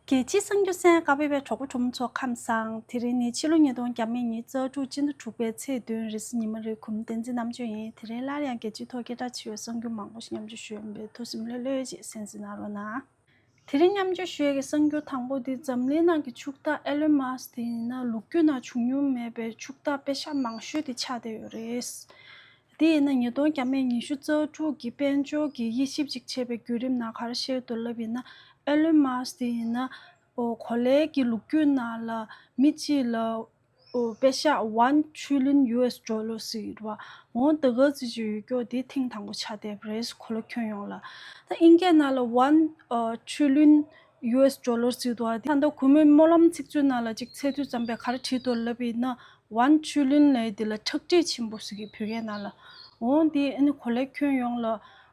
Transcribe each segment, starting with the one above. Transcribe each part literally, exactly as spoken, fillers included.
རྒྱལ་སྤྱིའི་གསར་འགྱུར་གསན་ག་པའི་བའི་གྲོགས་པོ་གྲོགས་མོ་ཚོ་ཁམས་བཟང་། དེ་རིང་ནི་ཕྱི་ལོ་ཉིས་སྟོང་བརྒྱ་མེད་ཉི་ཤུ་རྩ་དྲུག་སྤྱི་ཟླ་དྲུག་པའི་ཚེས་བདུན་རེས་གཟའ་ཉི་མ་རེད། གུང་བསྟན་འཛིན་རྣམ་དཔྱོད་ཡིན། དེ་རིང་སླར་ཡང་རྒྱལ་སྤྱིའི་ཐོག་སྐད་གྲགས་ཆེ་བའི་གསར་འགྱུར་མང་པོ་ཞིག་མཉམ་སྤྱོད་ཞུ་ཡོད་པས། ཐུགས་སེམས་ལྷོད་ལྷོད་ཅིག་གསན་གཟིགས་གནང་རོགས་གནང་། དེ་རིང་མཉམ་སྤྱོད་ཞུ་ཡས་ཀྱི་གསར་འགྱུར་དང་པོ་འདི་འཛམ་གླིང་ནང་གི་ཕྱུག་བདག་ཨེ་ལོན་མཱ་སི་དེ་ཡིན་ན་ལོ་རྒྱུས་ནང་བྱུང་མྱོང་མེད་པའི་ཕྱུག་བདག་པེ་ཤག་མང་ཤོས་དེ་ཆགས་བསྡད་ཡོད་རེད། དེ་ཡིན་ན་ཉིས་སྟོང་བརྒྱ་མེད་ཉི་ཤུ་རྩ་དྲུག་གི་དཔལ་འབྱོར་གྱི་དབྱེ་ཞིབ་ཅིག་བྱས་པའི་བརྒྱུད་རིམ་ནང་ག་རེ་བཤད་འདུག་ལབ་ཡིན་ན། ཨེ་ལོན་མཱ་སི་དེ་ཡིན་ན་ཨོ་གོ་ལའི་གི་ལོ་རྒྱུས་ནང་ལ་མི་གཅིག་ལ་ཨོ་པེ་ཤག་one trillion U S dollars ཟེར་བ་འོང་དེ་ག་ཚོད་ཅིག་ཡོད་སྐྱོ་དེ་ཐེངས་དང་པོ་ཆགས་བསྡད་པ་རེད། གོ་ལ་ཁྱོན་ཡོངས་ལ། ད་ཨིན་སྐད་ནང་ལ་one ཨོ་trillion U S dollars ཟེར་འདུག་ཨ། དེ་ད་ལྟ་གུས་མོའི་སྨོན་ལམ་ཚིག་མཛོད་ནང་ལ་ཅིག་འཚོལ་དུས་ཙམ་པས་ག་རེ་བྲིས་འདུག་ལབ་ཡིན་ན། One trillion ལབ་དེ་ལ་ཁྲག་ཁྲིག་ཆེན་པོ་ཟེར་གི་བོད་སྐད་ནང་ལ། འོང་དེ་ཨ་ནི་གོ་ལའི་ཁྱོན་ཡོངས་ལ་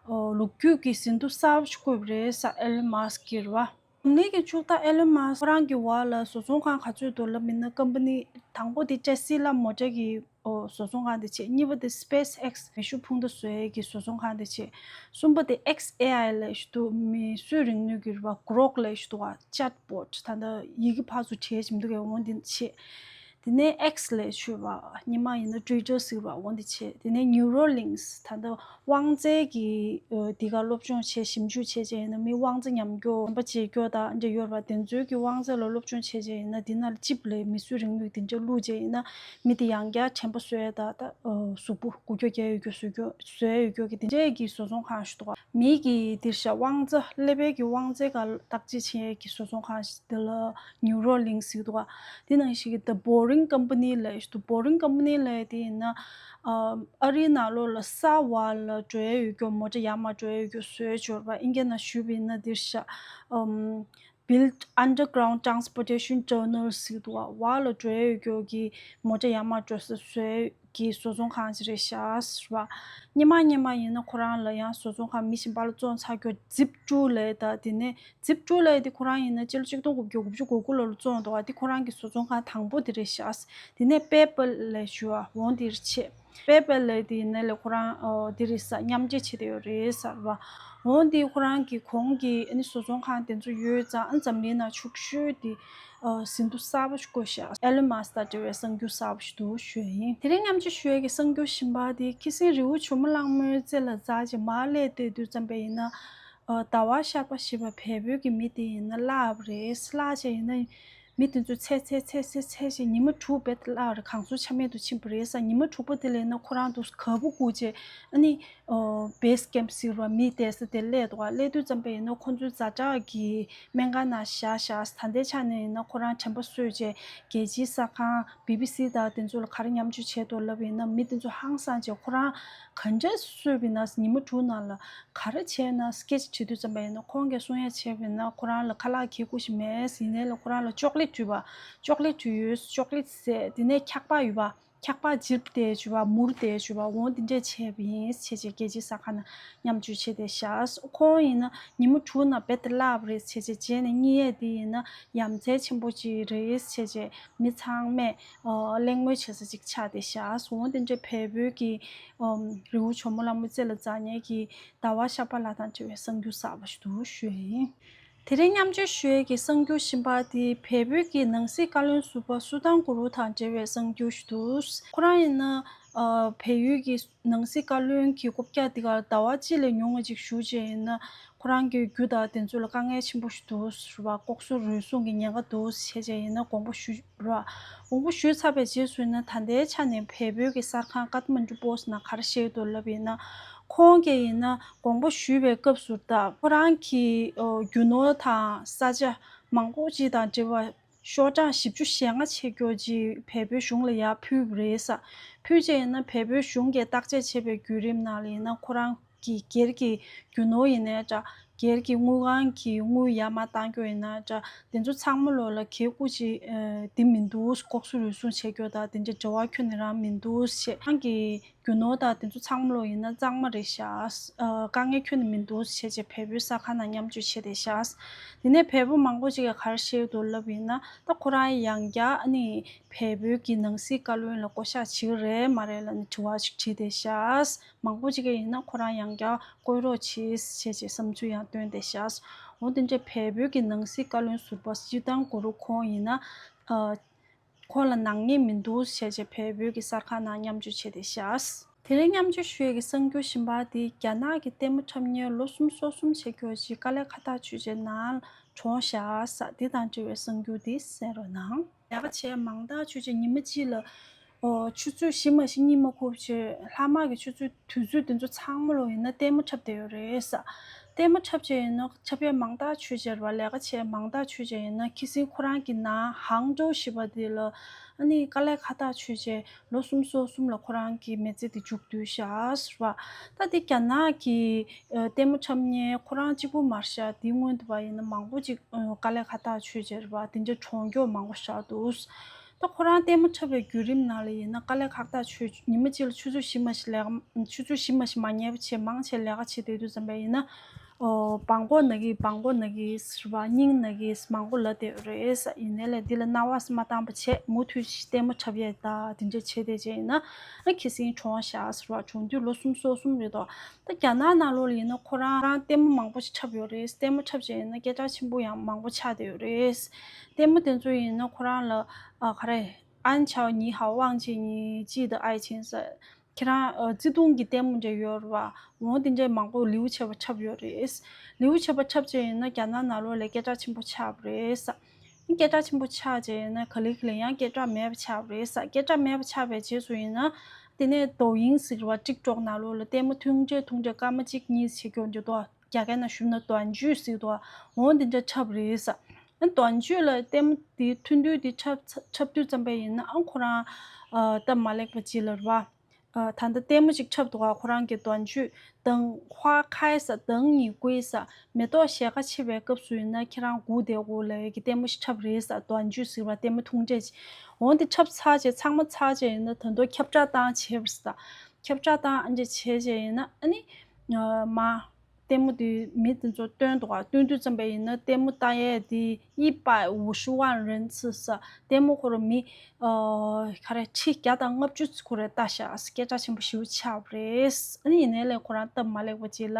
ཨོ་ལོ་རྒྱུས་ཀྱི་ཟིན་ཐོ་གསར་པ་ཞིག་བཀོད་པ་རེད་ས་ཨེ་ལོན་མཱ་སི་ཀྱིས་རེད་བ། འཛམ་གླིང་གི་ཕྱུག་བདག་ཨེ་ལོན་མཱ་སི་ཁོ་རང་གི་འོག་ལ་བཟོ་ཚོང་ཁང་ག་ཚོད་འདུག་ལབ་ཡིན་ན། ཀམ་པ་ནི་དང་པོ་དེ་ཏེ་སི་ལ་མོ་ཊར་གི་ཨོ་བཟོ་ཚོང་ཁང་དེ་བྱས། གཉིས་པ་དེ་སི་པེ་སི་ཨེག་སི་མེ་ཤུགས་འཕུར་མདའ་བཟོ་ཡས་ཀྱི་བཟོ་ཚོང་ཁང་དེ་བྱས། གསུམ་པ་དེ་ཨེག་སི་ཨེ་ཨའི་ལབ་ཞིག་འདུག་མིས་བཟོས་རིག་ནུས་ཀྱི་རེད་བ། གྷོ་རོག་ལབ་ཞིག་འདུག་བ། ཅེཊ་བོཊ་ད་ལྟ་ཡི་གེ་ཕར་ཚུར་བྲིས་བཞིན་འདུག་གས། འོང་དེ་བྱས། དེ་ནས་ཨེག་སི་ལབ་ཞུས་པ། སྔོན་མ་ཡིན་ན་ཊུའི་ཊར་ཟེར་བ། འོང་དེ་བྱས། དེ་ནས་ནིའུ་རོ་ལིངས་ད་ལྟ་དབང་རྩའི་གི་ཨོ་དེ་ག་སློབ་སྦྱོང་བྱས་ཞིབ་འཇུག་བྱས་བྱས་ཡིན་ན་མི་དབང་རྩ་ཉམས་འགྱོ་ཞེན་པ་བྱེད་འགྱོ་ད་འདྲ་ཡོད་རེད་བ། དེ་ཚོའི་གི་དབང་རྩ་ལ་སློབ་སྦྱོང་བྱས་བྱས་ཡིན་ན་དེ་ནང་ལ་ཅིབ་ལབ་མིས་བཟོས་རིག་ནུས་དེ་འདྲ་བླུགས་བྱས་ཡིན་ན་མི་དེ་ཡང་བསྐྱར་དྲན་པ་གསོ་ཡས་ད་ད་ཨོ་གཟུགས་པོ་འགུལ་སྐྱོད་རྒྱག་ཡས་རྒྱུ་བཟོ་རྒྱུ་བཟོ་ཡས་ཡོད་རྒྱུ་གི་དེ་འདྲའི་གི་བཟོ་ཚོང་ཁང་ཞིག་འདུག་མི་གི་དེར་ཤ་དབང་རྩ་ཀླད་པའི་གི་དབང་རྩའི་ག་བརྟག་དཔྱད་བྱེད་ཡས་ཀྱི་བཟོ་ཚོང་ཁང་ཞིག་དེ་ལ་ནིའུ་རོ་ལིངས་ཟེར་འདུག་ག་དེ་ནང་བཞིན་གྱི་The Boring Company ལབ་ཞིག་འདུག Boring Company ལབ་དེ་ཡིན་ན་ཨ་རིའི་ནང་ལོགས་ལ་ས་འོག་ལ་འགྲོ་ཡས་ཡོད་རྒྱུ་མོ་ཊ་ཡར་མར་འགྲོ་ཡས་ཡོད་རྒྱུ་བཟོས་འབྱོར་བ་ཨིན་སྐད་ནང་ཞུས་པ་ཡིན་ན་དེར་ཤ་ཨམ་Built Underground Transportation Tunnels ཟེར་འདུག་ག་འོག་ལ་འགྲོ་ཡས་ཡོད་རྒྱུ་གི་མོ་ཊ་ཡར་མར་འགྲོ་ས་བཟོས། གི་བཟོ་ཚོང་ཁང་ཞིག་རེད་ཤག་ཟེར་བ། སྔོན་མ་སྔོན་མ་ཡིན་ན་ཁོ་རང་ལ་ཡང་བཟོ་ཚོང་ཁང་མི་གཞན་པ་ལ་བཙོང་ཚར་རྒྱུ་ཛིབ་ཀྲུ་ལབ་ད་དེ་ནས་ཛིབ་ཀྲུ་ལབ་དེ་ཁོ་རང་ཡིན་ན་སྤྱི་ལོ་ཆིག་སྟོང་དགུ་བརྒྱ་དགུ་བཅུ་གོ་དགུ་ལོ་ལ་བཙོང་འདུག་ག་དེ་ཁོ་རང་གི་བཟོ་ཚོང་ཁང་དང་པོ་དེ་རེད་ཤག་དེ་ནས་པེ་པལ་ལབ་ཞུ་བ་འོང་དེ་རེད་ཆེ། པེ་པལ་ལབ་དེ་ཡིན་ན་ལས་ཁོ་རང་ཨོ་དེ་རེད་ས་མཉམ་འབྲེལ་བྱེད་དེ་ཡོད་རེད་ཟེར་བ། འོང་དེ་ཁོ་རང་གི་གོང་གི་ཨ་ནི་བཟོ་ཚོང་ཁང་དེ་ཚོ་ཡོད་ཙང་ཨ་འཛམ་གླིང་ནང་ཕྱུག་ཤོས་དེ། ཨ་ཟིན་ཐོ་གསར་པ་ཞིག་བཀོད་ཤག་ཨེ་ལོན་མཱ་སི་དང་འབྲེལ་བའི་གསར་འགྱུར་གསར་པ་ཞིག་འདུག་ཞུ་ཡ་ཡིན། དེ་རིང་མཉམ་སྤྱོད་ཞུ་ཡ་གི་གསར་འགྱུར་གཞན་པ་དེ་ཁྱི་སེང་རི་བོ་ཇོ་མོ་གླང་མའི་རྩེ་ལ་འཛེགས་བྱས་མར་སླེབས་བསྡད་དུས་ཙམ་པ་ཡིན་ན། ཨ་ཟླ་བ་ཤར་པ་ཞེས་པ་བལ་པོའི་གི་མི་དེ་ཡིན་ན་བརླགས་པ་རེད། བརླགས་བྱས་ཡིན་ན་མི་དེ་ཚོ་འཚོལ་འཚོལ་འཚོལ་འཚོལ་འཚོལ་བྱས་ཉི་མ་དྲུག་རྦད་དེ་བརླགས་པ་རེད། གང་སར་ཆ་མེད་དུ་ཕྱིན་པ་རེད་ས། ཉི་མ་དྲུག་པ་དེ་ལ་ཡིན་ན་ཁོ་རང་དུ་ག་བུ་བསྐུར་བྱས་ཨ་ནི། ཨོ་བེ་སི་ཀེམ་ཟེར་བ་མི་བསྡད་ས་དེ་སླེབས་འདུག་ག་སླེབས་དུས་ཙམ་པ་ཡིན་ན་ཁོ་ཚོའི་ཛ་དྲག་གི་སྨན་ཁང་ནང་བཞག་བཞག་ད་ལྟའི་ཆ་ནས་ཡིན་ན་ཁོ་རང་དྲན་པ་གསོས་བྱས་རྒྱལ་སྤྱིའི་གསར་ཁང་བི་བི་སི་དང་དེ་ཚོ་ལ་ག་རེ་མཉམ་སྤྱོད་བྱས་འདུག་ལབ་ཡིན་ན་མི་དེ་ཚོ་ཧང་སངས་བྱས་ཁོ་རང་ག་འདྲས་གསོས་པ་ཡིན་ན་ཉི་མ་དྲུག་ནང་ལ་ག་རེ་བྱས་ན་སྐད་ཆ་དྲིས་དུས་ཙམ་པ་ཡིན་ན་ཁོང་གིས་གསུང་ཡ་བྱས་པ་ཡིན་ན་ཁོ་རང་ལ་ཁ་ལག་གི་ཁུ་ཞིག་མེད་ཡིན་ནའི་ལ་ཁོ་རང་ལ་ཅོག་ལེ་ཊི་ཡོད་པ་ཅོག་ལེ་ཊི་ཡོད་ཅོག་ལེ་ཊི་བཟས་དེ་ནས་འཁྱག་པ་ཡོད་པ། འཁྱག་པ་འཇིབ་སྟེ་བྱུ་བ་མུར་ཏེ་བྱུ་བ་འོང་འདི་འདྲས་བྱས་པ་ཡིན་བྱས་བྱས་རྒྱལ་སྤྱིའི་གསར་ཁང་ནང་མཉམ་སྤྱོད་བྱས་ཏེ་བཞག་ཁོང་ཡིན་ན་ཉིན་མོ་དྲུག་ནང་རྦད་དེ་བརླག་པ་རེད་བྱས་བྱས་རྗེས་ནས་གཉིད་ཡས་འདི་ཡིན་ན་ཡ་མཚན་ཆེན་པོ་ཅིག་རེད་བྱས་བྱས་མི་ཚང་མས་གླེང་མོལ་བྱེད་ས་ཅིག་ཆགས་ཏེ་བཞག་འོང་འདི་འདྲས་བལ་པོའི་གི་རི་བོ་ཇོ་མོ་གླང་མའི་རྩེ་ལ་འཛེགས་མཁན་གྱི་ཟླ་བ་ཤར་པ་ལགས་དང་འབྲེལ་བའི་གསར་འགྱུར་གསར་པ་ཞིག་འདུག་ཞུ་ཡ་ཡིན། དེ་རིང་མཉམ་སྤྱོད་ཞུ་ཡས་ཀྱི་གསར་འགྱུར་གཞན་པ་དེ་བལ་པོའི་གི་ནང་སྲིད་བཀའ་བློན་ཟུར་པ་སུ་ཏང་གུ་རུ་དང་འབྲེལ་བའི་གསར་འགྱུར་ཞིག་འདུག་ཁོ་རང་ཡིན་ན་ཨ་བལ་ཡུལ་གྱི་ནང་སྲིད་བཀའ་བློན་གྱི་རྐུབ་བཀྱག་འདི་གར་ཟླ་བ་གཅིག་ལས་ཉུང་བ་ཅིག་བཞུགས་བྱས་ཡིན་ན་ཁོ་རང་གི་རྒྱུ་དང་དེ་ཚོ་ལ་དཀའ་ངལ་ཆེན་པོ་ཞིག་འདུག་ཟེར་བ་ལྐོག་ཟ་རུལ་སུངས་ཀྱི་ཉེན་ཁ་འདུག་བྱས་བྱས་ཡིན་ན་དགོངས་པ་ཞུ་ར་དགོངས་པ་ཞུས་ཚར་བའི་རྗེས་སུ་ཡིན་ན་ད་ལྟའི་ཆ་ནས་བལ་པོའི་གི་གསར་ཁང་ཀ་ཐ་མན་ཌུ་པོ་སི་ནང་ག་རེ་བཤད་འདུག་ལབ་ཡིན་ན་ཁོང་གིས་ཡིན་ན། དགོངས་པ་ཞུས་པའི་སྐབས་སུ་ད་ཁོ་རང་གིས་ཨོ་རྒྱུ་ནོར་དང་ས་ཆ་མང་པོ་ཅིག་དང་འབྲེལ་བ་ཤོག་གྲངས་བཞི་བཅུ་ཞེ་ལྔ་ཆེ་སྐྱོ་ཅིག་བལ་པོའི་གཞུང་ལ་ཡར་ཕུལ་བ་རེད་ས། ཕུལ་རྗེས་ཡིན་ན་བལ་པོའི་གཞུང་གིས་བརྟག་དཔྱད་བྱས་པའི་བརྒྱུད་རིམ་ནང་ལ་ཡིན་ན་ཁོ་རང་གི་སྒེར་གྱི་རྒྱུ་ནོར་ཡིན་ནའི་འདྲ་སྒེར་གྱི་དངུལ་ཁང་གི་དངུལ་ཡར་མར་བཏང་རྒྱུ་ཡིན་ན་འདྲ་དེ་ཚོ་ཚང་མ་ལོ་ལ་གལ་སྐུ་ཅིག་འདི་མི་འདུག་ལྐོག་ཟ་རུལ་སུངས་བྱས་རྒྱུ་དང་དེ་འདྲའི་འབྲེལ་བ་ཁྱོན་ནས་རང་མི་འདུག་ཞེས་ཁོ་རང་གི་རྒྱུ་ནོར་དང་དེ་ཚོ་ཚང་མ་ལོ་ཡིན་ན་གཙང་མ་རེད་ཤག་དཀའ་ངལ་ཁྱོན་ནས་མི་འདུག་བྱས་བྱས་བལ་པོའི་གསར་ཁང་ནང་མཉམ་སྤྱོད་བྱས་བསྡད་ཤག་དེ་ནས་བལ་པོ་མང་པོ་ཅིག་གིས་ག་རེ་བཤད་འདུག་ལབ་ཡིན་ན་ད་ཁོ་རང་ཡང་བསྐྱར་ཨ་ནི་བལ་པོའི་གི་ནང་སྲིད་བཀའ་བློན་ལ་བསྐོ་གཞག་བྱེད་ཀྱི་རེད་མ་རེད་ལབ་ནས་དྲི་བ་ཞིག་དྲིས་བསྡད་ཤག་མང་པོ་ཅིག་གིས་ཡིན་ན་ཁོ་རང་ཡང་བསྐྱར་བསྐོ་རོགས་བྱེད་བྱས་བྱས་བསམ་ཚུལ་ཡང་བཏོན་བསྡད་ཤག་འོ་དེ་འདྲའི་བལ་པོའི་གི་ནང་སྲིད་བཀའ་བློན་ཟུར་པ་སི་ཏན་གུ་རུ་ཁོང་ཡིན་ན། ཨ། ཁོང་ལ་ནག་ཉེས་མི་འདུག་བྱས་བྱས་བལ་པོའི་གི་གསར་ཁང་ནང་མཉམ་སྤྱོད་བྱས་ཏེ་བཞག་དེ་རིང་མཉམ་སྤྱོད་ཞུ་ཡས་ཀྱི་གསར་འགྱུར་གཞན་པ་དེ། རྒྱ་ནག་གི་ལྟད་མོ་འཁྲབ་མཁན་ལོ་གསུམ་སོ་གསུམ་བྱས་ཀྱོག་ཅིག་དཀའ་ལས་ཁག་ཐག་ཆོད་བྱས་ནང་གྲོངས་བཞག་ས་དེ་དང་འབྲེལ་བའི་གསར་འགྱུར་དེ་གསན་རོགས་གནང་། ལས་ཀ་བྱས་མང་ཐག་ཆོད་བྱས་ཉི་མ་གཅིག་ལ། ཨོ། ཆུ་ཚོད་བཞི་མ་གཏོགས་གཉིད་མ་ཁུག་བྱས། ལྷག་མ་གི་ཆུ་ཚོད་དུས་ཚོད་དེ་ཚོ་ཚང་མ་ལོ་ཡིན་ན་ལྟད་མོ་འཁྲབ་བསྡད་ཡོད་རེད་ས། ལྟད་མོ་འཁྲབ་བྱས་ཡིན་ན་འཁྲབ་ཡས་མང་ཐག་ཆོད་བྱས་རེད་པ། ལས་ཀ་བྱས་མང་ཐག་ཆོད་བྱས་ཡིན་ན་ཁི་སིང་ཁོ་རང་གི་ནང་ཧང་ཀྲོའུ་ཞེས་པ་དེ་ལ་ཨ་ནི་དཀའ་ལས་ཁག་ཐག་ཆོད་བྱས། ལོ་གསུམ་སོ་གསུམ་ལ་ཁོ་རང་གི་མི་ཚེ་དེ་མཇུག་བསྡུས་བཞག་ཟེར་བ། ད་དེ་རྒྱ་ནག་གི་ཨ་ལྟད་མོ་འཁྲབ་མཁན་ཁོ་རང་གཅིག་པུ་མ་རེད་ཤག་དེའི་སྔོན་དུ་བ་ཡིན་ན་མང་པོ་ཅིག་ཨ་དཀའ་ལས་ཁག་ཐག་ཆོད་བྱས་རེད་པ། དེ་འདྲ་གྲོངས་ཀྱོག་མང་པོ་བཞག་འདུག་ད་ཁོ་རང་ལྟད་མོ་འཁྲབ་པའི་བརྒྱུད་རིམ་ནང་ལ་ཡིན་ན་དཀའ་ལས་ཁག་ཐག་ཆོད། ཉི་མ་གཅིག་ལ་ཆུ་ཚོད་བཞི་མ་ཞིག་ལས་ཀ་ཆུ་ཚོད་བཞི་མ་ཞིག་མ་ཉལ་བ་བྱས་མང་ཆེ་ལས་ཀ་བྱེད་སྡོད་དུས་ཙམ་པ་ཡིན་ན། ཨོ། སྦྲང་མགོ་ན་གི་སྦྲང་མགོ་ན་གི་ཟེར་བ། སྙིང་ན་གི་མང་པོ་ལབ་བསྡད་ཡོད་རེད་ས། ཡིན་ནའི་ལས་འདི་ལ་སྣང་བ་མ་བཏང་པ་བྱས་མུ་མཐུད་ལྟད་མོ་འཁྲབ་ཡས་ད་དེ་འདྲ་བྱས་བསྡད་བྱས་ཡིན་ན་ཨ་ཁི་སིང་གྲོངས་བཞག་ཟེར་བ། གྲོངས་དུས་ལོ་གསུམ་སོ་གསུམ་རེད་དོ། ད་རྒྱ་ནག་ནང་ལོགས་ལ་ཡིན་ན་ཁོ་རང་རང་ལྟད་མོ་མང་པོ་ཞིག་འཁྲབ་ཡོད་རེད། ལྟད་མོ་འཁྲབ་བྱས་ཡིན་ན་སྐད་གྲགས་ཆེན་པོ་ཡང་མང་པོ་ཆགས་བསྡད་ཡོད་རེད། ལྟད་མོ་དེ་ཚོ་ཡིན་ན་ཁོ་རང་ལ་ཨ་ག་རེ། 安桥你好忘记你记得爱情 ཟེར། ཁྱེད་རང་ཨ་བརྩེ་དུང་གི་ལྟད་མོ་འདྲ་ཡོད་རེད་པ། འོ་དེ་འདྲ་མང་པོ་ལེའུ་ཆེ་བ་འཁྲབ་ཡོད་རེད། ལེའུ་ཆེ་བ་འཁྲབ་བྱས་ཡིན་ན་རྒྱ་ནག་ནང་ལོགས་ལ་སྐད་གྲགས་ཆེན་པོ་ཆགས་པ་རེད་ས། སྐད་གྲགས་ཆེན་པོ་ཆགས་བྱས་ཡིན་ན་ག་ལེ་ག་ལེ་ཡང་སྐད་གྲགས་མེད་པ་ཆགས་པ་རེད་ས། སྐད་གྲགས་མེད་པ་ཆགས་པའི་རྗེས་སུ་ཡིན་ན་དེ་ནས་抖音ཟེར་བ་ཊིག་ཊོག་ནང་ལོགས་ལ་ལྟད་མོ་ཐུང་གྲས་ཐུང་གྲས་སྐར་མ་གཅིག་གཉིས་བྱེད་ཀྱོག་འདི་དོ། རྒྱ་སྐད་ནང་ཞུས་ན་短剧ཟེར་དོ། འོ་འདི་འདྲ་འཁྲབ་རེད་ས། ཨ་短剧ལ་ལྟད་མོ་དེ་ཐུང་ཐུང་དེ་འཁྲབ་འཁྲབ་དུས་ཙམ་པ་ཡིན་ན་ཨ་ཁོ་རང་ཨ་སྟབས་མ་ལེགས་པ་ཅིག་ལ་རེད་པ། ཨ་ད་ལྟ་ལྟད་མོ་ཅིག་འཁྲབ་འདུག་ག་ཁོ་རང་གི་短剧 等花开 ས། 等你归 ས། མེ་ཏོག་ཞལ་ཁ་ཕྱེ་བའི་སྐབས་སུ་ཡིན་ན་ཁྱེད་རང་སྒུག་བསྡད་དགོས་ལབ་ཀྱི་ལྟད་མོ་ཞིག་འཁྲབ་རེད་ས། 短剧ཟེར་བ་ལྟད་མོ་ཐུང་གྲས་ཅིག་འོ་འདི་འཁྲབ་ཚར་རྗེས་ཚང་མ་ཚར་རྗེས་ཡིན་ན་ད་དུང་ཁྱབ་བསྒྲགས་བཏང་བྱས་པ་ས། ཁྱབ་བསྒྲགས་བཏང་ཨ་འདྲ་བྱས་རྗེས་ཡིན་ན་ཨ་ནི་ཨ་མ། ལྟད་མོ་དེ་མི་དེ་ཚོ་སྟོན་འདུག་ག་སྟོན་དུས་ཙམ་པ་ཡིན་ན་ལྟད་མོ་ལྟ་ཡས་དེ་一百五十万人次ས། ལྟད་མོ་ཁོ་རང་མི་ཨ་ག་རེ་ཁྲི་བརྒྱ་དང་ལྔ་བཅུ་ཁོ་རང་ལྟ་ཤག་སྐད་གྲགས་ཆེན་པོ་ཞེ་པོ་ཆགས་པ་རེད། ཨ་ནི་ཡིན་ནའི་ལས་ཁོ་རང་སྟབས་མ་ལེགས་པ་ཅིག་ལ་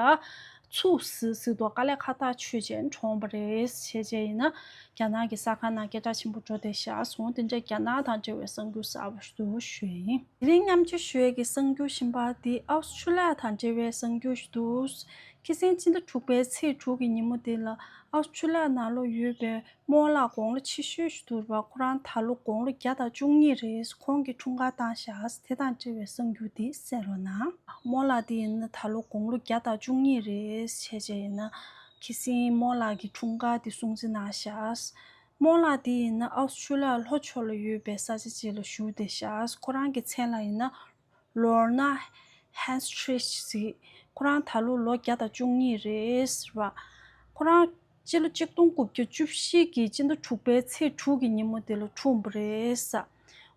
ཚུགས་ཟིག་ཟིག་ཏུ་དཀའ་ལས་ཁག་ཐག་ཆོད་བྱས་གྲོངས་པ་རེད། བྱས་བྱས་ཡིན་ན་རྒྱ་ནག་གི་གསར་ཁང་ནང་སྐད་གྲགས་ཆེན་པོ་འགྲོ་བསྡད་ཤག་སོང་དེ་འདྲ་རྒྱ་ནག་དང་འབྲེལ་བའི་གསར་འགྱུར་གསར་པ་ཞིག་ཏུ་ཞུས་ཡིན། དེ་རིང་མཉམ་སྤྱོད་ཞུ་ཡས་ཀྱི་གསར་འགྱུར་གཞན་པ་དེ་ཨའུ་སི་ཁྲུ་ལི་ཡ་དང་འབྲེལ་བའི་གསར་འགྱུར་ཞིག་འདུག་ཁ་སང་སྤྱི་ཟླ་དྲུག་པའི་ཚེས་དྲུག་གི་ཉིན་མོ་དེ་ལ་ཨའུ་སི་ཁྲུ་ལི་ཡ་ནང་ལོགས་ཡོད་པའི་རྨོ་ལགས་དགུང་ལོ་ཆེ་ཤོས་ཤིག་འདུག་པ། ཁོ་རང་ད་ལོ་དགུང་ལོ་བརྒྱ་དང་བཅུ་གཉིས་རེད། ཁོང་གིས་འཁྲུངས་སྐར་བཏང་བཞག་དེ་དང་འབྲེལ་བའི་གསར་འགྱུར་དེ་གསན་རོགས་གནང་། རྨོ་ལགས་དེ་ཡིན་ན་ད་ལོ་དགུང་ལོ་བརྒྱ་དང་བཅུ་གཉིས་རེད། བྱས་བྱས་ཡིན་ན་ཁ་སང་རྨོ་ལགས་ཀྱི་འཁྲུངས་སྐར་དེ་སྲུང་བརྩི་གནང་བཞག་རྨོ་ལགས་དེ་ཡིན་ན་ཨའུ་སི་ཁྲུ་ལི་ཡ་ལྷོ་ཕྱོགས་ལ་ཡོད་པའི་ས་ཆ་ཅིག་ལ་བཞུགས་བསྡད་ཤག་ཁོ་རང་གི་མཚན་ལ་ཡིན་ན་ལོར་ན་ཧན་སི་ཁྲིས་ཟེར། ཁོ་རང་ད་ལོ་ལོ་བརྒྱ་དང་བཅུ་གཉིས་རེད་ཟེར་བ། ཁོ་རང་སྤྱི་ལོ་གཅིག་སྟོང་དགུ་བརྒྱ་བཅུ་བཞི་གི་སྤྱི་ཟླ་དྲུག་པའི་ཚེས་དྲུག་གི་ཉིན་མོ་དེ་ལ་འཁྲུངས་པ་རེད་ཟེར།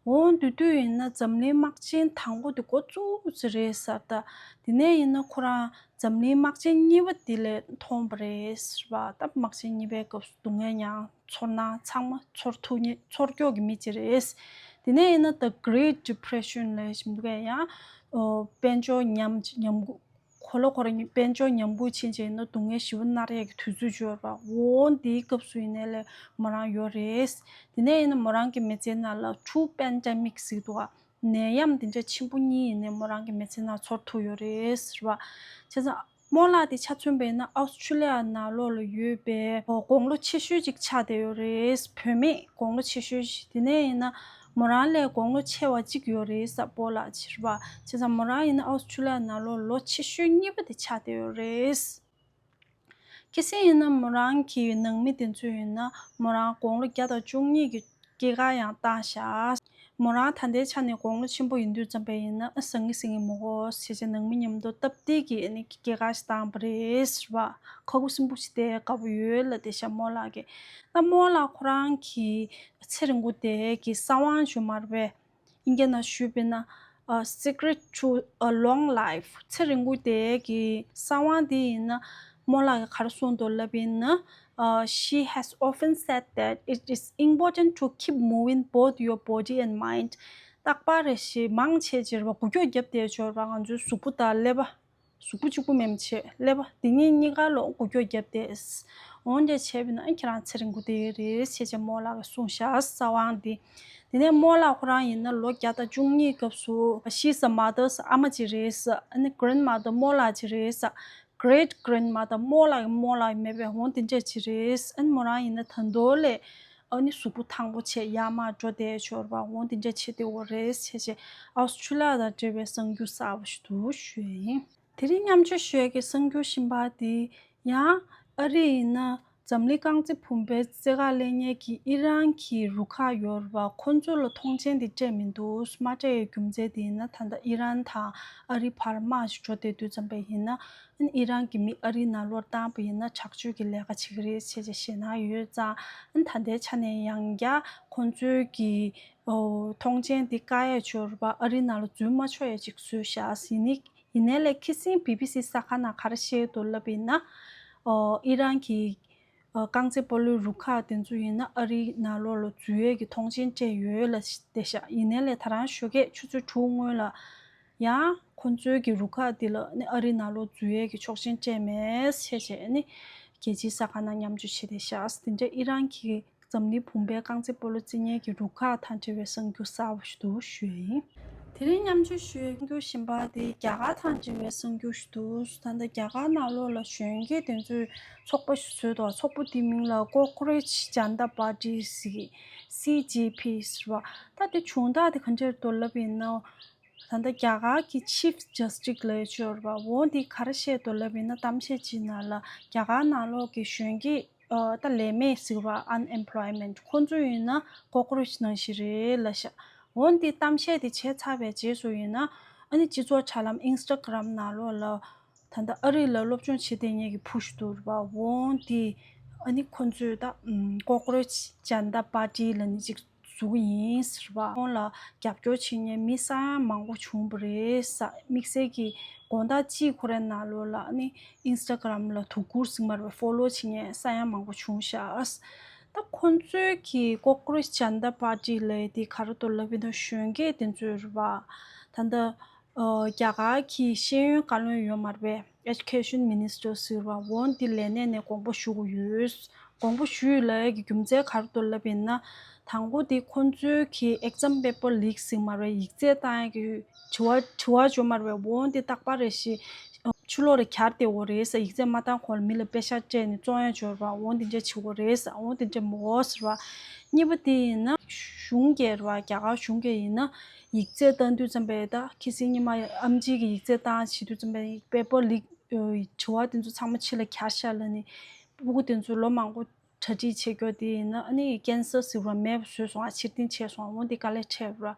འོ་དེ་དུས་ཡིན་ན་འཛམ་གླིང་དམག་ཆེན་དང་པོ་དེ་འགོ་བཙུགས་ཟེར་རེད་ཟེར། ད་དེ་ནས་ཡིན་ན་ཁོ་རང་འཛམ་གླིང་དམག་ཆེན་གཉིས་པ་དེ་ལས་མཐོང་པ་རེད་ཟེར་བ། ད་དམག་ཆེན་གཉིས་པའི་སྐབས་སུ་སྡུག་བསྔལ་མྱངས། ཚོར་སྣང་ཚང་མ་ཚོར་ཐུབ་མཁན་ཚོར་ཀྱོག་གི་མི་ཅིག་རེད། དེ་ནས་ཡིན་ན་The Great Depression ལབ་བཞིན་འདུག་གས། ཡང་ཨོ་དཔལ་འབྱོར་ཉམས་ཉམས་གུ་གོ་ལ་གོ་ལ་དཔལ་འབྱོར་ཉམས་རྒུད་ཕྱིན་བྱས་ཡིན་ན་སྡུག་བསྔལ་ཞེ་པོ་མནར་ཡས་ཀྱི་དུས་ཚོད་ཅིག་ཡོད་རེད་པ། འོ་འདིའི་སྐབས་སུ་ཡིན་ནའི་ལས་མོ་རང་ཡོད་རེད། དེ་ནས་ཡིན་ན་མོ་རང་གི་མི་ཚེའི་ནང་ལ་two pandemic ཟེར་འདུག་ག་ནད་ཡམས་དེ་འདྲ་ཆེན་པོ་གཉིས་ཡིན་ནའི་མོ་རང་གི་མི་ཚེའི་ནང་ཚོར་ཐུབ་ཡོད་རེད་ཟེར་བ། བྱས་ཙང་རྨོ་ལགས་དེ་ཆ་མཚོན་པ་ཡིན་ན་ཨོ་སི་ཁྲུ་ལི་ཡ་ནང་ལོགས་ལ་ཡོད་པའི་དགུང་ལོ་ཆེ་ཤོས་ཅིག་ཆགས་བསྡད་ཡོད་རེད། བུད་མེད་དགུང་ལོ་ཆེ་ཤོས་ཤིག་དེ་ནས་ཡིན་ན་མོ་རང་ལས་དགུང་ལོ་ཆེ་བ་གཅིག་ཡོད་རེད་ཟེར་སྤོ་ལགས་ཅིག་རེད་པ། བྱས་ཙང་མོ་རང་ཡིན་ན་ཨོ་སི་ཁྲུ་ལི་ཡ་ནང་ལོགས་ལོ་ཆེ་ཤོས་གཉིས་པ་དེ་ཆགས་བསྡད་ཡོད་རེད། གལ་སྲིད་ཡིན་ན་མོ་རང་གི་ནང་མི་དེ་ཚོ་ཡིན་ན་མོ་རང་དགུང་ལོ་བརྒྱ་དང་བཅུ་གཉིས་ཀྱི་སྐྱེས་སྐར་ཡང་བཏང་བཞག་མོ་རང་ད་ལྟའི་ཆ་ནས་དགུང་ལོ་ཆེན་པོ་ཡིན་དུས་ཙམ་པ་ཡིན་ན་ཨ་ཟང་ངེ་ཟིང་ངེ་མི་དགོས་ཟེར་བྱས་ནང་མི་མཉམ་དུ་སྟབས་བདེ་གི་ཨ་ནི་སྐྱེས་སྐར་ཞིག་བཏང་པ་རེད་ཟེར་བ། ཁ་ཁུ་སིམ་པོ་ཞིག་བསྡད་དགའ་པོ་ཡོད་ལབ་བསྡད་ཤག་རྨོ་ལགས་ཀྱིས། ད་རྨོ་ལགས་ཁོ་རང་གི་ཚེ་རིང་པོ་དེ་གི་གསང་བ་ཞུ་མ་རེད་པས། ཨིན་སྐད་ནང་ཞུས་པ་ཡིན་ན། ཨ། Secret to a Long Life ཚེ་རིང་པོ་དེ་གི་གསང་བ་འདི་ཡིན་ན་རྨོ་ལགས་ཀྱིས་ག་རེ་གསུངས་འདུག་ལབ་ཡིན་ན། ཨ། She has often said that it is important to keep moving both your body and mind. རྟག་པར་རེ་ཞིག་མང་ཆེ་ཆེར་བ་འགུལ་སྐྱོད་བརྒྱབ་བསྡད་ཡོད་རེད་པ། ང་ཚོའི་གཟུགས་པོ་དང་ཀླད་པ། གཟུགས་པོ་གཅིག་པུ་མེན་པ་བྱས་ཀླད་པ་འདི་གཉིས་གཉིས་ཀ་ལོ་འགུལ་སྐྱོད་རྒྱབ་བསྡད། འོན་ཏེ་བྱས་པ་ན་ཁྱེད་རང་ཚེ་རིང་པོ་བསྡད་ཀྱི་རེད་ཟེར་བྱས་རྨོ་ལགས་ཀྱིས་གསུངས་ཤག་རྩ་བ་འདི། དེ་ནས་རྨོ་ལགས་ཁོ་རང་ཡིན་ན་ལོ་བརྒྱ་དང་བཅུ་གཉིས་སྐབས་སུ། She's a mother, ཨ་མ་ཅིག་རེད་ཟེར། ཨ་ནི་grandmother རྨོ་ལགས་ཅིག་རེད་ཟེར། Great grandmother རྨོ་ལགས་རྨོ་ལགས་མེད་པའི་འོ་དེ་འདྲ་ཅིག་རེད། ཨ་ནི་མོ་རང་ཡིན་ན་ད་དུང་ལས་ཨ་ནི་གཟུགས་པོ་ཐང་པོ་བྱས་ཡར་མར་འགྲོ་བསྡད་ཆོག་པ་འོ་དེ་འདྲ་བྱེད་བསྡད་ཡོད་རེད་ཟེར་བྱས་ཨོ་སི་ཁྲུ་ལི་ཡ་དང་འབྲེལ་བའི་གསར་འགྱུར་གསར་པ་ཞིག་འདུག་ཞུ་ཡ་ཡིན། དེ་རིང་མཉམ་སྤྱོད་ཞུ་ཡ་གི་གསར་འགྱུར་གཞན་པ་དེ་ཡང་ཨ་རི་ཡིན་ན་འཛམ་གླིང་རྐང་རྩེད་བུམ་པའི་རྩེད་གར་ལེན་མཁན་གྱི་ཨི་རན་གྱི་རུ་ཁག་ཡོད་རེད་པ། ཁོ་ཚོ་ལ་མཐོང་མཆན་དེ་སྤྲད་མི་འདུག་མ་སྤྲད་ཡའི་རྒྱུ་མཚན་དེ་ཡིན་ན་ད་ལྟ་ཨི་རན་དང་ཨ་རི་བར་དམག་ཞིག་འགྲོ་བསྡད་དུས་ཙམ་པ་ཡིན་ན། ཨི་རན་གྱི་མི་ཨ་རི་ནང་ལོགས་བཏང་པ་ཡིན་ན་དྲག་སྤྱོད་ཀྱི་ལས་ཀ་བྱེད་ཀྱི་རེད་ཟེར་བྱས་ཞེད་སྣང་ཡོད་ཙང་། ཨ་ནི་ད་ལྟའི་ཆ་ནས་ཡང་བསྐྱར་ཁོང་ཚོའི་གི་ཨོ་མཐོང་མཆན་འདི་བཀག་ཡས་ཡོད་རེད་པ། ཨ་རི་ནང་ལ་འཛུལ་མ་ཆོག་ཡས་ཅིག་བཟོས་བཞག་ཟིན་ནི། ཡིན་ནའི་ལས་ཁ་སང་བི་བི་སི་གསར་ཁང་ནང་ག་རེ་བཤད་འདུག་ལབ་ཡིན་ན། ཨོ་ཨི་རན་གྱི་ཨོ་རྐང་རྩེད་སྤོ་ལོའི་རུ་ཁག་དེ་ཚོ་ཡིན་ན་ཨ་རིའི་ནང་ལོགས་ལ་འཛུལ་ཡས་ཀྱི་མཐོང་མཆན་སྤྲད་ཡོད་ལབ་བསྡད་ཤག་ཡིན་ནའི་ལས་ད་རང་ཞོགས་ཀས་ཆུ་ཚོད་དྲུག་སྔོན་ལ་ཡང་ཁོང་ཚོའི་གི་རུ་ཁག་འདི་ལ་ནི་ཨ་རིའི་ནང་ལོགས་འཛུལ་ཡས་ཀྱི་ཆོག་མཆན་སྤྲད་མེད་ཟེར་བྱས་ནི་རྒྱལ་སྤྱིའི་གསར་ཁང་ནང་མཉམ་སྤྱོད་བྱས་བསྡད་ཤག་དེ་འདྲ་ཨི་རན་གྱི་འཛམ་གླིང་བུམ་པའི་རྐང་རྩེད་སྤོ་ལོ་རྩེད་མཁན་གྱི་རུ་ཁག་དང་འབྲེལ་བའི་གསར་འགྱུར་གསར་པ་ཞིག་འདུག་ཞུ་ཡ་ཡིན། དེ་རིང་མཉམ་སྤྱོད་ཞུ་ཡའི་གསར་འགྱུར་གཞན་པ་དེ་རྒྱ་གར་དང་འབྲེལ་བའི་གསར་འགྱུར་ཞིག་འདུག་ད་ལྟ་རྒྱ་གར་ནང་ལོགས་ལ་གཞོན་སྐྱེས་དེ་ཚོས་ཚོགས་པ་ཞིག་བཟོས་འདུག་ཚོགས་པ་དེའི་མིང་ལ་Cockroach Janta Party ཟེར། སི་ཇི་པི་ཟེར་བ། ད་དེ་བྱུང་སྟངས་དེ་ག་འདྲ་རེད་འདུག་ལབ་ཡིན་ན། ད་ལྟ་རྒྱ་གར་གྱི་Chief Justice ལབ་ཡ་ཅིག་ཡོད་རེད་པ། འོ་འདི་ག་རེ་བཤད་འདུག་ལབ་ཡིན་ན་གཏམ་བཤད་ཅིག་ནང་ལ་རྒྱ་གར་ནང་ལོགས་ཀྱི་གཞོན་སྐྱེས་ཨ་ད་ལས་མེད་ཟེར་བ། Unemployment ཁོ་ཚོ་ཡིན་ན་Cockroach ནང་བཞིན་རེད་ལབ་ཤག་འོ་འདི་གཏམ་བཤད་དེ་བྱས་ཚར་བའི་རྗེས་སུ་ཡིན་ན་ཨ་ནི་སྤྱི་ཚོགས་དྲ་ལམ་Instagram ནང་ལོགས་ལ་ད་ལྟ་ཨ་རི་ལ་སློབ་སྦྱོང་བྱེད་བསྡད་མཁན་གྱི་བུ་ཞིག་འདུག་རེད་པ། འོ་འདི་ཨ་ནི་ཁོ་ཚོས་ད་Cockroach Janta Party ལབ་ནི་ཅིག་བཟོ་གི་ཡིན་ཟེར་བ། ཁོང་ལ་རྒྱབ་སྐྱོར་བྱེད་མཁན་མི་ས་ཡ་མང་པོ་བྱུང་བ་རེད་ཟེར། དམིགས་བསལ་གྱི་དགོང་དག་གཅིག་ཁོ་རའི་ནང་ལོགས་ལ་ཨ་ནི་Instagram ལ་དོ་ཁུར་ཟེར་མ་རེད་པ། Follow བྱེད་མཁན་ས་ཡ་མང་པོ་བྱུང་ཤག་ད་ཁོང་ཚོའི་གི་Cockroach Janta Party ལབ་ཡ་དེ་ག་རེ་འདུག་ལབ་ཡིན་ན་གཞོན་སྐྱེས་དེ་ཚོ་རེད་པ། ད་ལྟ་ཨོ་རྒྱ་གར་གྱི་ཤེས་ཡོན་བཀའ་བློན་ཡོད་མ་རེད་པས། Education Minister ཟེར་བ། འོ་འདི་ལས་གནས་ནས་དགོངས་པ་ཞུ་དགོས་ཡོད། དགོངས་པ་ཞུས་ལབ་ཡ་གི་རྒྱུ་མཚན་ག་རེ་འདུག་ལབ་ཡིན་ན། དང་པོ་དེ་ཁོང་ཚོའི་གི་exam paper leak ཟེར་མ་རེད། ཡིག་ཚད་བཏང་ཡ་གི་དྲི་བ་དྲི་བ་བྱུང་མ་རེད་པས། འོ་འདི་རྟག་པར་རེ་ཞིག་ཕྱི་ལོགས་ལ་གྱར་བསྡད་ཡོད་རེད་ཟེར། ཡིག་ཚད་མ་བཏང་གོང་ལ་མི་ལ་པེ་ཤག་སྤྲད་ནས་བཙོང་ཡ་ཅིག་ཡོད་རེད་པ། འོ་འདི་འདྲ་བྱེད་ཀྱི་ཡོད་རེད་ཟེར། འོ་འདི་འདྲ་མོ་ཟེར་བ། གཉིས་པ་དེ་ཡིན་ན་གཞུང་སྒེར་བ་རྒྱ་གར་གཞུང་སྒེར་ཡིན་ན་ཡིག་ཚད་བཏང་དུས་ཙམ་པས་ད་ཁ་སང་ཉི་མ་ཨེམ་ཆི་གི་ཡིག་ཚད་བཏང་བྱེད་དུས་ཙམ་པས་paper leak དྲི་བ་དེ་ཚོ་ཚང་མ་ཕྱི་ལ་གྱར་ཤག་ལབ་ནས་སྤུ་གུ་དེ་ཚོ་ལོ་མང་པོ་གྲ་སྒྲིག་བྱེད་རྒྱུ་དེ་ཡིན་ན་ཨ་ནི་cancer ཟེར་བ་མེད་པ་བཟོས་སོང་ཨ། ཕྱིར་འཐེན་བྱས་སོང་། འོ་འདི་དཀའ་ལས་འཕྲད་པ་ར།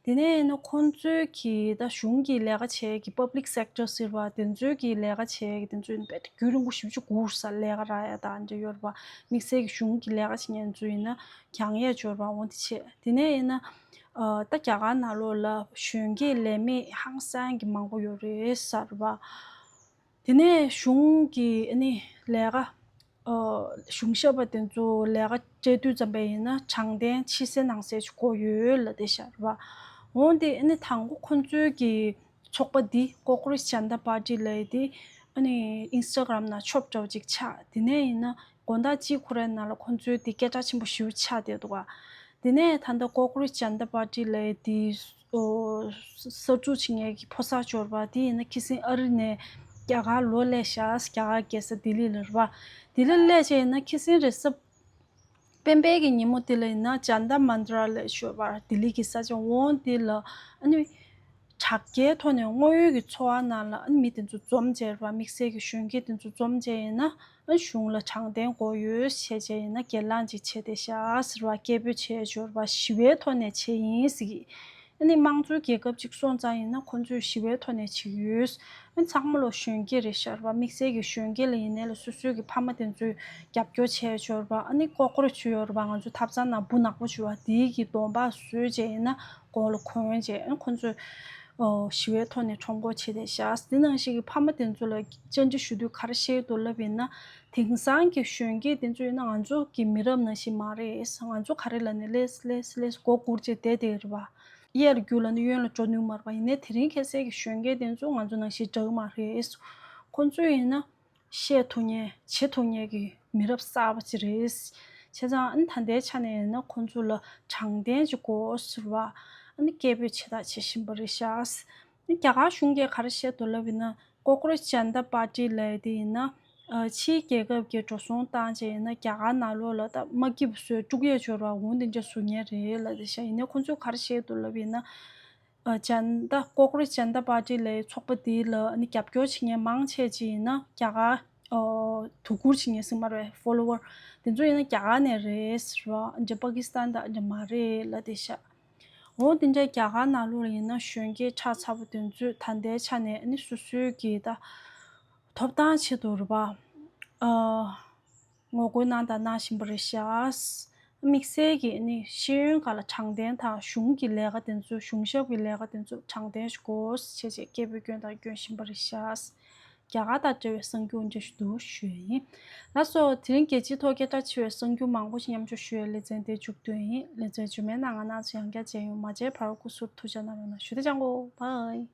དེ་ནས་ཡིན་ན་ཁོང་ཚོའི་གི་ད་གཞུང་གི་ལས་ཀ་བྱེད་ཀྱི་public sector ཟེར་བ་དེ་ཚོའི་གི་ལས་ཀ་བྱེད་ཀྱི་དེ་ཚོ་ཡིན་པས་རྒྱུན་རིང་པོ་ཞེ་པོ་ཅིག་སྒུག་ས་ལས་ཀ་རག་ཡ་ད་འདྲ་ཡོད་རེད་པ། དམིགས་བསལ་གྱི་གཞུང་གི་ལས་ཀ་བྱེད་མཁན་ཚོ་ཡིན་ན་གྱང་ཡས་འབྱོར་བ་འོང་དེ་བྱས། དེ་ནས་ཡིན་ན་ཨ་ད་རྒྱ་གར་ནང་ལོགས་ལ་གཞོན་སྐྱེས་ལས་མེད་ཧང་སང་གི་མང་པོ་ཡོད་རེད་ཟེར་བ། དེ་ནས་གཞུང་གི་ཨ་ནི་ལས་ཀ་ཨ་གཞུང་ཞབས་པ་དེ་ཚོ་ལས་ཀ་སྤྲད་དུས་ཙམ་པ་ཡིན་ན་དྲང་བདེན་ཕྱི་གསལ་ནང་གསལ་ཅིག་དགོས་ཡོད་ལབ་བསྡད་ཤག་རེད་པ། འོང་དེ་ཨ་ནི་དང་པོ་ཁོང་ཚོའི་གི་ཚོགས་པ་འདི་Cockroach Janta Party ལབ་ཡ་དེ་ཨ་ནི་Instagram ནང་ཆོབ་འདྲ་བོ་ཅིག་ཆགས། དེ་ནས་ཡིན་ན་དགོང་དག་གཅིག་ཁོ་རའི་ནང་ལ་ཁོང་ཚོའི་དེ་སྐད་གྲགས་ཆེན་པོ་ཞེ་པོ་ཆགས་བསྡད་འདུག་ག་དེ་ནས་ད་ལྟ་Cockroach Janta Party ལབ་ཡ་དེ་ཨོ་གསར་འཛུགས་བྱེད་མཁན་གྱི་ཕོ་གསར་འབྱོར་པ་དེ་ཡིན་ན་ཁ་སང་ཨ་རི་ནས་རྒྱ་གར་ལོག་སླེབས་ཤག་རྒྱ་གར་རྒྱལ་ས་ལྡི་ལི་ལ་རེད་པ། ལྡི་ལི་སླེབས་བྱས་ཡིན་ན་ཁ་སང་རེས་གཟའ་སྤེན་པའི་གི་ཉིན་མོ་དེ་ལ་ཡིན་ན་Jantar Mantar ལབ་ཤོད་པ་ལྡི་ལི་གི་ས་ཆ་འོང་དེ་ལ་ཨ་ནི་དྲག་རྐྱེན་ཐོག་ནས་དངོས་ཡོད་ཀྱི་འཚོ་བ་ནང་ལ་ཨ་ནི་མི་དེ་ཚོ་འཛོམས་བྱས་རེད་པ། དམིགས་བསལ་གྱི་གཞོན་སྐྱེས་དེ་ཚོ་འཛོམས་བྱས་ཡིན་ན་ཨ་གཞུང་ལ་དྲང་བདེན་དགོས་ཡོད་བྱས་བྱས་ཡིན་ན་སྒེར་ལངས་ཅིག་བྱས་བསྡད་ཤག་ཟེར་བ། སྐད་འབོད་བྱས་ཤོར་བ་ཞི་བའི་ཐོག་ནས་བྱས་ཡིན་ཟེར་གི། ཨ་ནི་དམངས་གཙོའི་རྒྱལ་ཁབ་ཅིག་སོང་ཙང་ཡིན་ན་ཁོ་ཚོས་ཞི་བའི་ཐོག་ནས་བྱེད་ཀྱི་ཡོད། ཨ་ནི་ཚང་མ་ལོ་གཞོན་སྐྱེས་རེད་ཤག་རེད་པ། དམིགས་བསལ་གྱི་གཞོན་སྐྱེས་ལ་ཡིན་ནའི་ལ་སོ་སོའི་གི་ཕ་མ་དེ་ཚོས་རྒྱབ་སྐྱོར་བྱས་ཤོར་བ། ཨ་ནི་ཀོ་ཀོ་རོ་ཆུ་ཡོད་རེད་པ། ང་ཚོ་ཐབ་ཚང་ནང་འབུ་ནག་པོ་བྱུག་པ་དེའི་གི་གདོང་པགས་བཟོས་བྱས་ཡིན་ན་གོང་ལ་གོན་བྱས་ཨ་ནི་ཁོ་ཚོས་ཨོ་ཞི་བའི་ཐོག་ནས་ཁྲོམ་སྐོར་བྱས་བསྡད་ཤག་དེ་ནང་བཞིན་གྱི་ཕ་མ་དེ་ཚོ་ལ་བཅར་འདྲི་ཞུ་དུས་ག་རེ་བཤད་འདུག་ལབ་ཡིན་ན། དེང་སང་གི་གཞོན་སྐྱེས་དེ་ཚོ་ཡིན་ན་ང་ཚོ་གི་མི་རབས་ནང་བཞིན་མ་རེད། ང་ཚོ་ག་རེ་ལབ་ནས་ལས་ལས་ལས་མགོ་སྒུར་བྱས་བསྡད་བསྡད་རེད་པ། གཡས་ལ་རྒྱུགས་ལབ་ན་གཡོན་ལ་འགྲོ་ནུས་མ་རེད་པ། ཡིན་ནའི་དེ་རིང་ཁ་སང་གི་གཞོན་སྐྱེས་དེ་ཚོ་ང་ཚོ་ནང་བཞིན་འདྲ་གི་མ་རེད། ཁོང་ཚོ་ཡིན་ན་བཤད་ཐུབ་མཁན་བྱེད་ཐུབ་མཁན་གྱི་མི་རབས་གསར་པ་ཅིག་རེད། བྱས་ཙང་ཨ་ནི་ད་ལྟའི་ཆ་ནས་ཡིན་ན་ཁོང་ཚོ་ལ་དྲང་བདེན་ཅིག་དགོས་ཟེར་བ་ཨ་ནི་སྐད་འབོད་བྱེད་ཐབས་བྱེད་བཞིན་པ་རེད་ཤག། ཨ་ནི་རྒྱ་གར་གཞུང་གིས་ག་རེ་བཤད་འདུག་ལབ་ཡིན་ན། ཀོ་ཀོ་རོ་ཇན་ཏ་པར་ཊི་ལབ་ཡ་དེ་ཡིན་ན། ཨ་ཕྱིའི་རྒྱལ་ཁབ་ཀྱིས་འགྲོ་སོང་བཏང་བྱས་ཡིན་ན་རྒྱ་གར་ནང་ལོགས་ལ་ད་མ་སྐྱིད་པ་བཟོས་དཀྲུག་ཡས་འབྱོར་བ་འོང་དེ་འདྲ་བཟོ་མཁན་རེད་ལབ་བསྡད་ཤག། ཡིན་ནའི་ཁོང་ཚོས་ག་རེ་བཤད་འདུག་ལབ་ཡིན་ན། ཨ་ཇན་ཏ་ཀོ་ཀོ་རོ་ཇན་ཏ་པར་ཊི་ལབ་ཡའི་ཚོགས་པ་དེ་ལ་ཨ་ནི་རྒྱབ་སྐྱོར་བྱེད་མཁན་མང་ཆེ་ཅིག་ཡིན་ན་རྒྱ་གར་ཨ་དོ་ཁུར་བྱེད་མཁན་ཟེར་མ་རེད། ཕོ་ལོ་ཝར་དེ་ཚོ་ཡིན་ན་རྒྱ་གར་ནས་རེད་ཟེར་བ། ཨ་ནི་པ་ཀི་སི་ཐན་དང་ཨ་ནི་མ་རེད་ལབ་བསྡད་ཤག། འོ་དེ་འདྲ་རྒྱ་གར་ནང་ལོགས་ལ་ཡིན་ན་གཞོན་སྐྱེས་ཁྲག་ཚ་པོ་དེ་ཚོས་ད་ལྟའི་ཆ་ནས་ཨ་ནི་སོ་སོའི་གི་ད་ཐོབ་ཐང་ཆེད་དུ་རེད་པ། ཨ་ངོ་རྒོལ་གནང་དང་གནང་བཞིན་པ་རེད་ཤག། དམིགས་བསལ་གྱི་ཨ་ནི་ཤེས་ཡོན་སྒང་ལ་དྲང་བདེན་དང་གཞུང་གི་ལས་ཀ་དེ་ཚོ་གཞུང་ཞབས་ཀྱི་ལས་ཀ་དེ་ཚོ་དྲང་བདེན་ཞིག་དགོས་ཟེར་བྱས་སྐད་འབོད་སྐྱོན་དང་སྐྱོན་བཞིན་པ་རེད་ཤག། རྒྱ་གར་དང་འབྲེལ་བའི་གསར་འགྱུར་འདི་ཞུ་འདུག་ཞུ་ཡ་ཡིན། ལགས་སོ། དེ་རིང་རྒྱལ་སྤྱིའི་ཐོག་སྐད་གྲགས་ཆེ་བའི་གསར་འགྱུར་མང་པོ་ཞིག་མཉམ་སྤྱོད་ཞུ་ཡའི་ལེ་ཚན་དེ་མཇུག་བསྡུས་ཡིན། ལེ་ཚན་རྗེས་མའི་ནང་ང་རྣམ་ཚོ་ཡང་བསྐྱར་མཇལ་ཡོང་། མ་མཇལ་བར་སྐུ་གཟུགས་ཐུགས་ཅག་གནང་རོགས་གནང་ཞུ། དེ་ཅང་གོ་བའི།